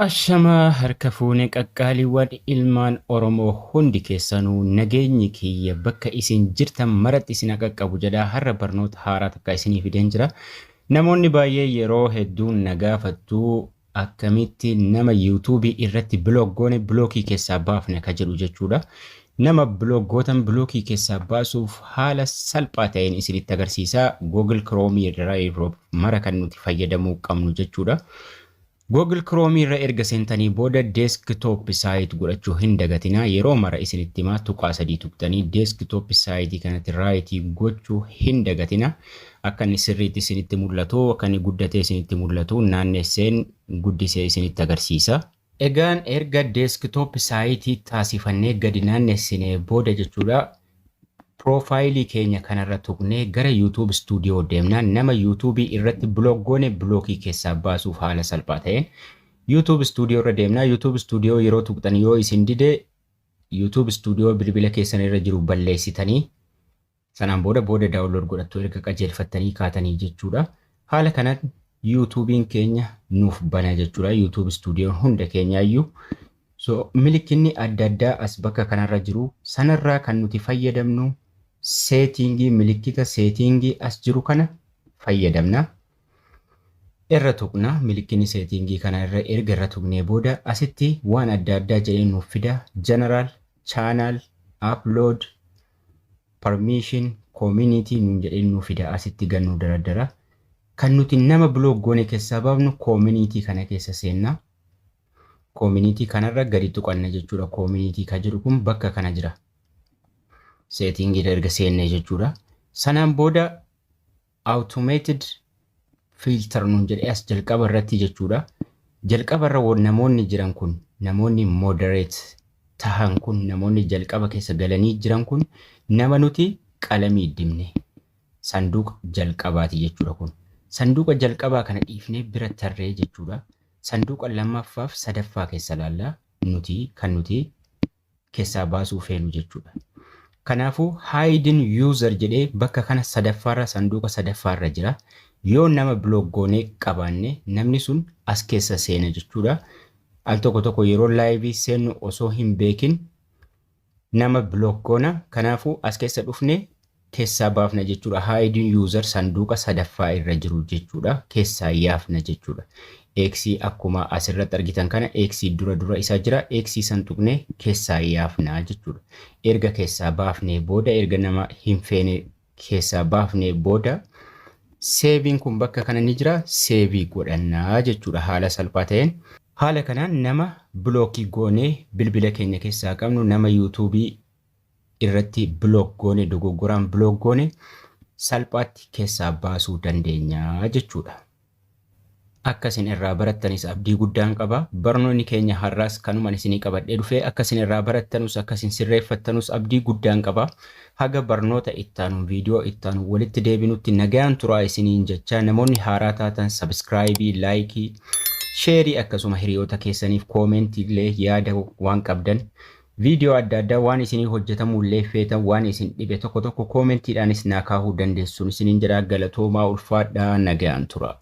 Ashamaa, harka fuune, qaqqaaliiwwan ilmaan Oromoo hundi keessanuu, nageenyi kiyya bakka isin jirtan maratti isin qaqqabu jedha. Har'a barnoota haaraa takka isinii fideen jira. Namoonni baay'ee yeroo hedduu na gaafattu, akkamitti nama YouTubeii irratti block goone blockii keessaa baafna ka jedhu jechuudha. Nama block gootan blockii keessaa baasuuf haala salphaa ta'een isinitti agarsiisa. Google Chrome irraa yeroo mara kan nuti fayyadamuu qabnu jechuudha. Google Chrome irra erga seentanii booda desktop site godhachuu hin dagatinaa. Yeroo mara isinitti himaa, tuqaa sadii tuqxanii desktop site kanatti right gochuu hin dagatinaa. Akka inni sirriitti isinitti mul'atu, akka inni guddatee isinitti mul'atu, naannesseen guddisee isinitti agarsiisa. Egaan erga desktop site taasifannee gadi naannessinee booda jechuudha. Profileii keenya kanarra tuqnee gara YouTube Studio deemna. Nama YouTubeii irratti block goone blockii keessaa baasuuf haala salphaa ta'een YouTube Studio irra deemna. YouTube Studio yeroo tuqxan yoo isin dide, YouTube Studio bilbila keessan irra jiru balleessitanii sanaan booda download godhattu erga qajeelfattanii kaatanii jechuudha. Haala kanaan YouTubeiin keenya nuuf bana jechuudha. YouTube Studio hunda keenyaayyuu. So milikinni adda addaa as bakka kanarra jiru sanarraa kan nuti fayyadamnu settingii, milikkita settingii as jiru kana fayyadamna. Irra tuqna. Milikinni settingii kana irra erga irra tuqnee booda asitti waan adda addaa jedhee nuuf fida: general, channel, upload, permission, community nuun jedhee nuuf fida. Asitti gannuu daraddara. Kan nuti nama block goone keessaa baafnu community kana keessa seenna. Community kanarra gadi tuqanna jechuudha. Community kan jedhu kun bakka kana jira. Settingii erga seenne jechuudha. Sanaan booda automated filter nuun jedhee as jalqaba irratti jechuudha. Jalqaba irra namoonni jiran kun, namoonni moderate tahan kun, namoonni jalqaba keessa galanii jiran kun nama nuti qalamii dibne sanduuqa jalqabaati jechuudha kun. Sanduuqa jalqabaa kana dhiifnee bira tarree jechuudha. Sanduuqa lammaffaaf sadaffaa keessa laallaa, nuti kan nuti keessaa baasuu feenu jechuudha. Kanaafuu hidden user jedhee bakka kana sadaffaarra, sanduuqa sadaffaarra jira. Yoo nama block goonee qabaanne namni sun as keessa seena jechuudha. Al tokko tokko yeroo liveii seennu osoo hin beekin nama block goona. Kanaafuu as keessa dhufne keessaa baafna jechuudha. Hidden user sanduuqa sadaffaa irra jiru jechuudha. Keessaa yaafna jechuudha. Xii akkuma asirratti argitan kana Xii dura dura isaa jira. Xii san tuqnee keessaa yaafna jechuudha. Erga keessaa baafnee booda, erga nama hin feene keessaa baafnee booda, saveiin kun bakka kana ni jira. Saveii godhannaa jechuudha haala salphaa ta'een. Haala kanaan nama blockii goonee bilbila keenya keessaa qabnu, nama YouTubeii irratti block goone, dogoggoraan block goone salphaatti keessaa baasuu dandeenya jechuudha. Akka isin irraa barattanis abdii guddaan qaba. Barnoonni keenya har'aas kanumaan isinii qabadhee dhufee, akka isin irraa barattanus, akka isin sirreeffattanus abdii guddaan qaba. Haga barnoota ittaanu, viidiyoo ittaanu walitti deebinutti nagaan turaa isiniin jecha, namoonni haaraa taatan subscribeii, likeii, shareii, akkasuma hiriyoota keessaniif commentii illee, yaada waan qabdan, viidiyoo adda addaa waan isinii hojjetamuu illee feetan, waan isin dhibe tokko tokko commentiidhaanis naa kaahuu dandeessuun isiniin jedha. Galatoomaa, ulfaadhaa, nagaan tura.